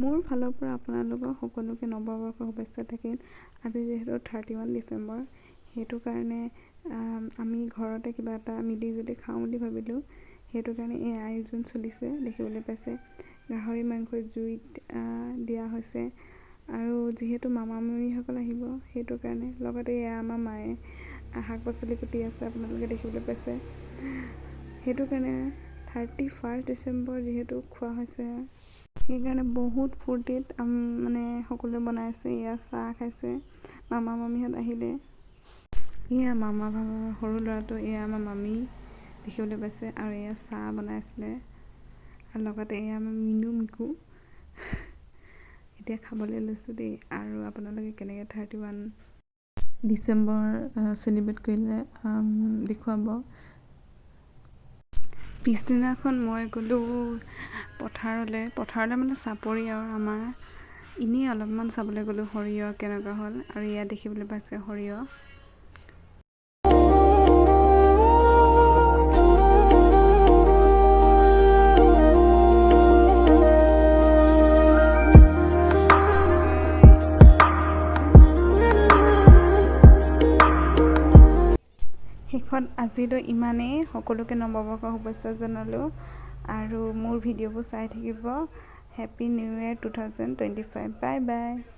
মোৰ ফালৰ পৰা আপোনালোকক সকলোকে নৱবৰ্ষৰ শুভেচ্ছা থাকিল। আজি যিহেতু 31 ডিচেম্বৰ, সেইটো কাৰণে আমি ঘৰতে কিবা এটা মিলি জুলি খাওঁ বুলি ভাবিলোঁ। সেইটো কাৰণে এই আয়োজন চলিছে, দেখিবলৈ পাইছে। গাহৰি মাংস জুইত দিয়া হৈছে আৰু যিহেতু মামা মামীসকল আহিব, সেইটো কাৰণে। লগতে এয়া আমাৰ মায়ে শাক পাচলি কুটি আছে, আপোনালোকে দেখিবলৈ পাইছে। সেইটো কাৰণে 31 ডিচেম্বৰ যিহেতু খোৱা হৈছে, সেইকাৰণে বহুত ফূৰ্তিত মানে সকলোৱে বনাইছে। এয়া চাহ খাইছে, মামা মামীহঁত আহিলে। এয়া মামা ভাগৰ সৰু ল'ৰাটো, এয়া আমাৰ মামী দেখিবলৈ পাইছে। আৰু এয়া চাহ বনাইছিলে আৰু লগতে এয়া আমাৰ মিনু মিকু। এতিয়া খাবলৈ লৈছোঁ দেই। আৰু আপোনালোকে কেনেকৈ 31 ডিচেম্বৰ চেলিব্ৰেট কৰিলে দেখুৱাব। পিছদিনাখন মই গ'লোঁ পথাৰলৈ। পথাৰলৈ মানে চাপৰি আৰু আমাৰ এনেই অলপমান চাবলৈ গ'লোঁ সৰিয়হ কেনেকুৱা হ'ল। আৰু এয়া দেখিবলৈ পাইছে সৰিয়হ। শেষত আজিলৈ ইমানেই। সকলোকে নৱবৰ্ষৰ শুভেচ্ছা জনালোঁ আৰু মোৰ ভিডিঅ'বোৰ চাই থাকিব। Happy new year 2025। Bye bye.